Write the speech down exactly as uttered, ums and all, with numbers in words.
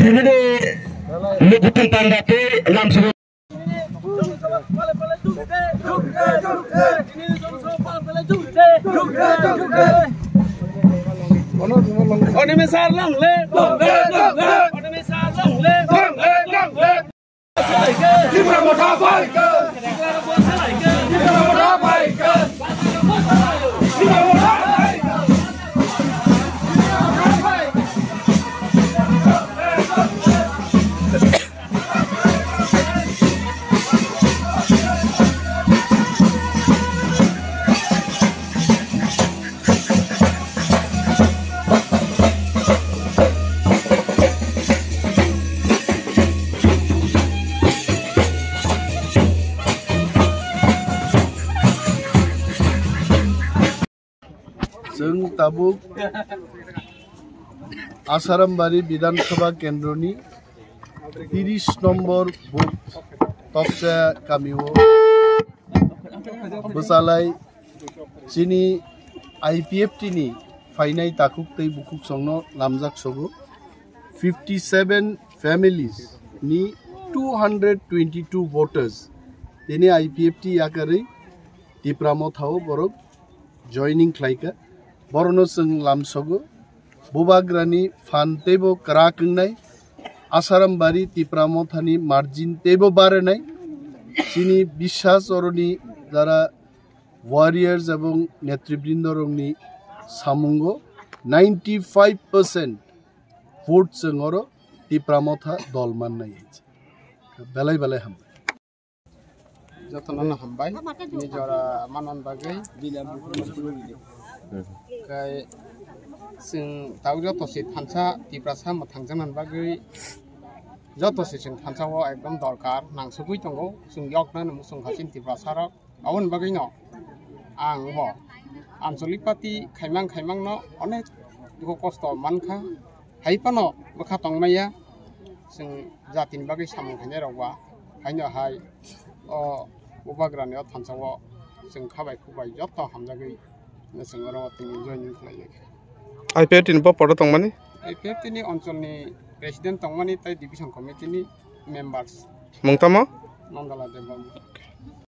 Tini ni lukutung panda tei lamsong. Tipra Motha Phaikha! Tipra Motha Phaikha! Tipra Motha Phaikha! Chwng tabuk Asarambari Bidhan Sabha Kendroni tris nombor booth Tokcha kamio bwchalai chini I P F T ni phainai takhuk tei bukhuk songno lamjak sogo. Fifty seven families ni two hundred twenty two voters tini I P F T yakarwi Tipra Motha o borok joining khlaikha. Borono chwng lamsogo. Bubagrani phan teibo kwrak wngnai. Asarambari Tipra Mothani margin teibo barenai. Chini biswas oroni jara warriors ebong netribrinda rokni samungo ninety five percent vote chwng oro Tipra Motha dol mannai. Belai belai hambai. Jotono no hambai, nini jora manon bagwi. Kai chwng tau joto se thansa Tiprasa mwthangjakna bagwi, joto se chwng thansa o ekdom dorkar, nangsugwi tongo, chwng yoknani muchung hachini Tiprasa rok. Aboni bagwino ang bo ancholik party khaimang khaimangno onek dukhu kosto mankha, hai phano bwkha tongmaya, chwng jatini bagwi samung khainai rok ba, haino hai o Bubagrani o thansa o chwng kha bai khuk bai joto hamjagwi chwng oro tini joining khlai. I P F T ni bo podo tongmani? I P F T ni oncholni president tongmani tei division committee ni members. Mung tamo? Nandala Debbarma.